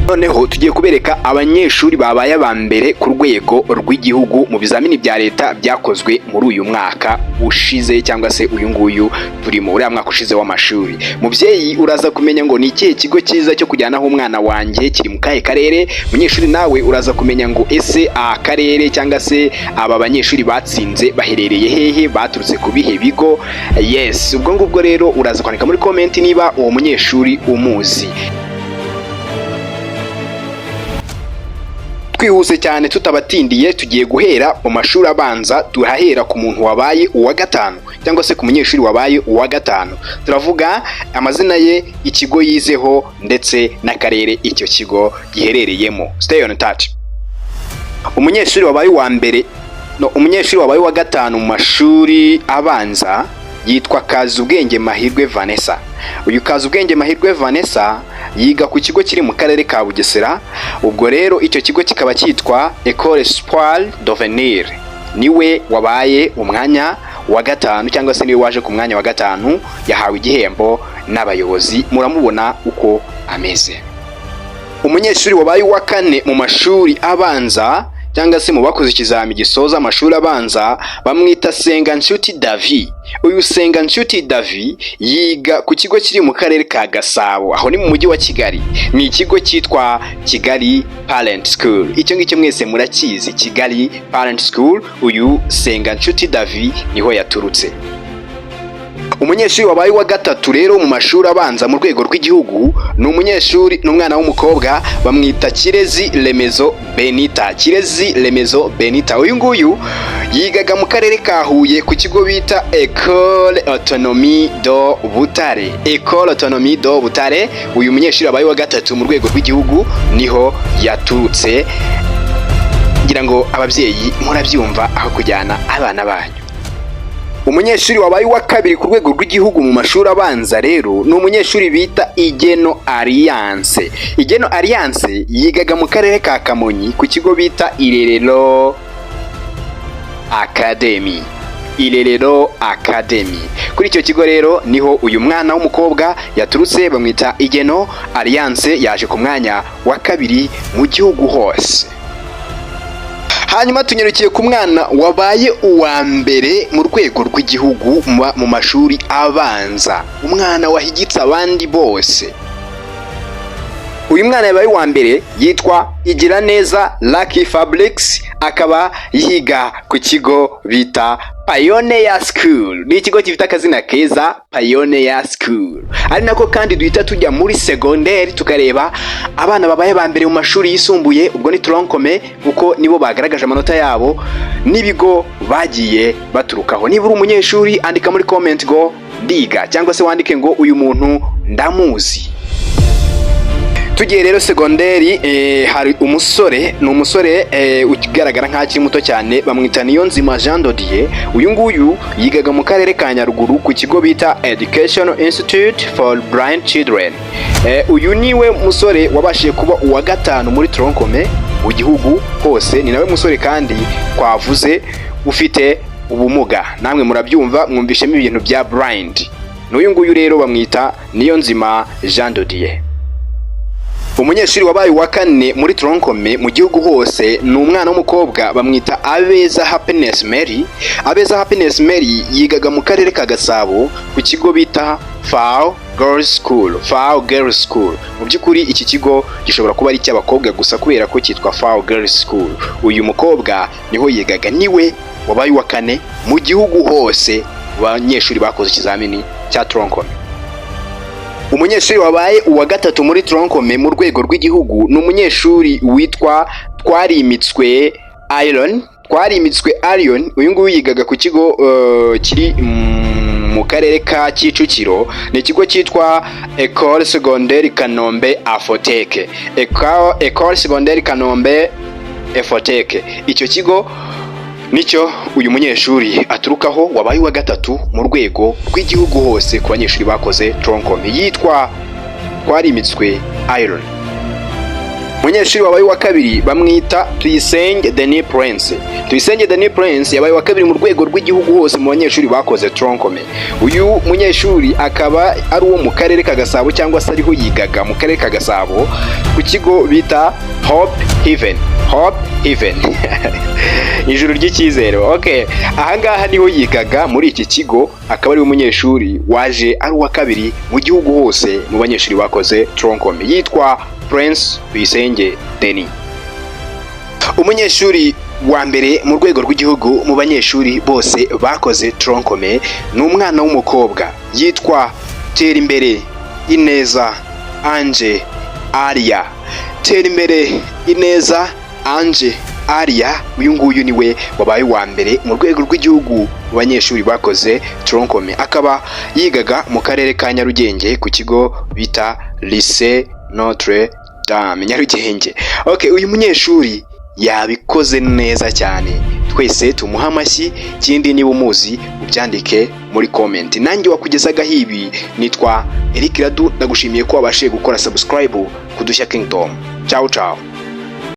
Noneho tugiye kubereka abanyeshuri babaye aba mbere ku rwego rw'igihugu mu bizamini bya leta byakozwe muri uyu mwaka ushize, cyangwa se uyu nguyu turimo, uriya mwaka ushize w'amashuri. Mubyeyi, uraza kumenya ngo ni ikihe kigo cyiza cyo kujyanaho umwana wanjye, kiri mu kahe karere? Munyeshuri, nawe uraza kumenya ngo ese akarere cyangwa se aba banyeshuri batsinze baherereye hehe, baturutse ku bihe bigo? Yes, ubwo ngubwo rero uraza kwandika muri comment niba uwo munyeshuri umuzi. Twihuse cyane tutabatindiye, tugiye guhera mu mashuri abanza. Turahera ku muntu wabaye uwa gatanu, cyangwa se ku munyeshuri wabaye uwa gatanu. Turavuga amazina ye, ikigo yizeho ndetse n'akarere icyo kigo giherereyemo. Stay on touch. Umunyeshuri wabaye uwa mbere, no, umunyeshuri wabaye uwa gatanu mu mashuri abanza yitwa Kazubwenge Mahirwe Vanessa. Uyu Kazubwenge Mahirwe Vanessa yiga ku kigo kiri mu karere ka Bugesera. Ubwo rero icyo kigo kikaba cyitwa Ecole Espoir d'Avenir. Niwe wabaye umwanya wa gatanu, cyangwa se niwe waje ku mwanya wa gatanu. Yahawe igihembo n'abayobozi, muramubona uko ameze. Umunyeshuri wabaye uwa kane mu mashuri abanza, cyangwa se mu bakoze ikizami gisoza amashuri abanza, bamwita Senganshuti Davi. Uyu Senganshuti Davi yiga ku kigo kiri mu karere ka Gasabo, aho ni mu mujyi wa Kigali. Ni ikigo cyitwa Kigali Parent School. Icyo ngicyo mwese murakizi, Kigali Parent School. Uyu Senganshuti Davi niho yaturutse. Umunyeshuri wabaye uwa gatatu rero mu mashuri abanza mu rwego rw'igihugu ni umunyeshuri, ni umwana w'umukobwa, bamwita Kirezi Remezo Benita. Kirezi Remezo Benita, uyu nguyu yigaga mu karere ka Huye ku kigo bita Ecole Autonomie de Butare. Ecole Autonomie de Butare. Uyu munyeshuri wabaye uwa gatatu mu rwego rw'igihugu niho yaturutse. Ngira ngo ababyeyi murabyumva aho kujyana abana banyu. Umunyeshuri wabaye uwa kabiri ku rwego rw'igihugu mu mashuri abanza rero ni umunyeshuri bita Igeno Alliance. Igeno Alliance yigaga mu karere ka Kamonyi ku kigo bita Irerero Academy. Irerero Academy. Kuri icyo kigo rero niho uyu mwana w'umukobwa yaturutse, bamwita Igeno Alliance, yaje ku mwanya wa kabiri mu gihugu hose. Hanyuma tunyarukiye ku mwana wabaye uwa mbere mu rwego rw'igihugu mu mashuri abanza, umwana wahigitse abandi bose. Uyu mwana yabaye uwa mbere yitwa Igiraneza Lucky Fabrics, akaba yiga ku kigo bita Pioneer School. Ni ikigo gifite akazina keza, Pioneer School. Ari nako kandi duhita tujya muri segonderi tukareba abana babaye ba mbere mu mashuri yisumbuye, ubwo ni tronc commun, kuko nibo bagaragaje amanota yabo n'ibigo bagiye baturukaho. Niba uri umunyeshuri, andika muri comment ngo "Ndiga", cyangwa se wandike ngo "Uyu muntu ndamuzi". Tugiye rero segonderi, hari umusore, ni umusore ugaragara nk'aho akiri muto cyane, bamwita Niyonzima Jean Dodier. Uyu nguyu yigaga mu karere ka Nyaruguru ku kigo bita Educational Institute for Blind Children. Uyu niwe musore wabashije kuba uwa gatanu muri tronc commun mu gihugu hose. Ni nawe musore kandi twavuze ufite ubumuga. Namwe murabyumva, mwumvishemo ibintu bya blind. N'uyu nguyu rero bamwita Niyonzima Jean Dodier. Umunyeshuri wabaye uwa kane muri tronc commun mu gihugu hose ni umwana w'umukobwa, bamwita Abeza Happiness Mary. Abeza Happiness Mary yigaga mu karere ka Gasabo ku kigo bita FAWE Girls School. FAWE Girls School. Mu by'ukuri iki kigo gishobora kuba ari icy'abakobwa gusa kubera ko cyitwa FAWE Girls School. Uyu mukobwa niho yigaga, niwe wabaye uwa kane mu gihugu hose mu banyeshuri bakoze ikizamini cya tronc commun. Umunyeshuri wabaye uwa gatatu muri tronc commun mu rwego rw'igihugu ni umunyeshuri witwa Twarimitswe Iron. Twarimitswe Arion, uyu nguyu yigaga ku kigo kiri mu karere ka Kicukiro, ni ikigo cyitwa Ecole Secondaire Kanombe Afoteke. Ecole Secondaire Kanombe Efoteke. Icyo kigo nicyo uyu munyeshuri aturukaho wabaye uwa gatatu mu rwego rw'igihugu hose ku banyeshuri bakoze tronc commun, yitwa Twarimitswe Iron. Umunyeshuri wabaye uwa kabiri bamwita Tuyisenge Denis Prince. Tuyisenge Denis Prince yabaye uwa kabiri mu rwego rw'igihugu hose mu banyeshuri bakoze tronc commun. Uyu munyeshuri akaba ari uwo mu karere ka Gasabo, cyangwa se ariho yigaga mu karere ka Gasabo, ku kigo bita Hope Heaven. Hope Heaven, ijuru ry'icyizere. Okay, ahangaha niho yigaga muri iki kigo, akaba ari umunyeshuri waje ari uwa kabiri mu gihugu hose mu banyeshuri bakoze tronc commun, yitwa Prince Tuyisenge Denis. Umunyeshuri wa mbere mu rwego rw'igihugu mu banyeshuri bose bakoze tronc commun ni umwana w'umukobwa, yitwa Terimbere Ineza Ange Aria. Terimbere Ineza Ange Aria, uyu nguyu niwe wabaye uwa mbere mu rwego rw'igihugu mu banyeshuri bakoze tronc commun, akaba yigaga mu karere ka Nyarugenge ku kigo bita Lycée Notre Dame Nyarugenge. Okay, uyu munyeshuri yabikoze neza cyane, twese tumuha amashyi. Ikindi, niba umuzi ubyandike muri comment. Nanjye wakugezagaho ibi nitwa Eric Radu, ndagushimiye ko wabashije gukora subscribe ku Dushya Kingdom. Ciao ciao.